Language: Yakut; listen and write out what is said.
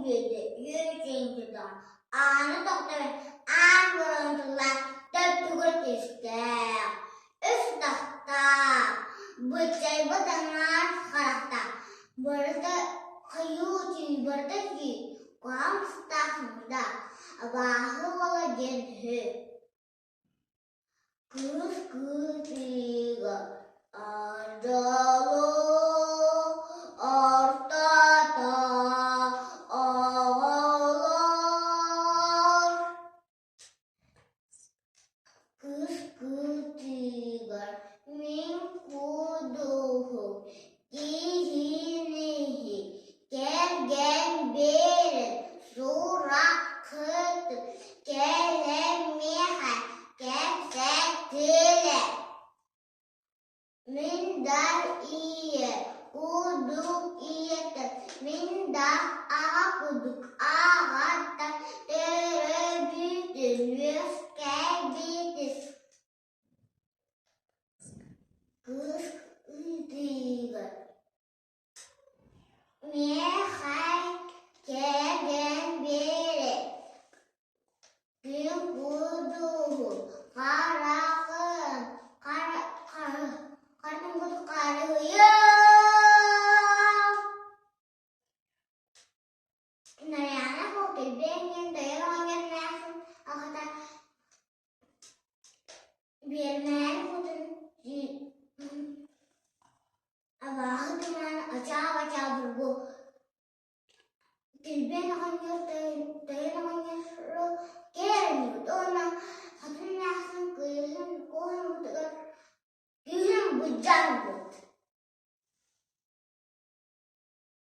биэрдэ, үөрүчэйин тутан, ааны тохторон, аан буолан тыллаах, төптүгүр түстээх, үс утахтаах, быччайбыт аҥаар харахтаах, барыта хайыы түү, барыта түү, куһаҕан сыстаах сымда, абааһы уола диэн үһү. Кыыс кытыыга ардьалыы ортото оҕолор. Кыыс кытыыгар мин кудуһум киһини кэргэн биэрэн сураххытын кэлэн миэхэ кэпсэттилэр. Мин да ийэ курдук ийэтэ, мин да аҕа курдук аҕата төрөөбүтүн үөскээбитин. Кыыс ыытыыга Миэхэ кэргэн биэрэ, күн кудуһун хараҕын харахпын харыһыйыам. Нарыйаана кэлбиэн диэн тойон оҕонньордоохпун аҕата биэрмээри кутун Абааһы туман ачаа-бачаа бургу Килбиэн оҕонньор тойон оҕонньору кээр уонна хотун эмээхсин кыыһын куоһуммутугар кыыһын былдьаан ылбыт.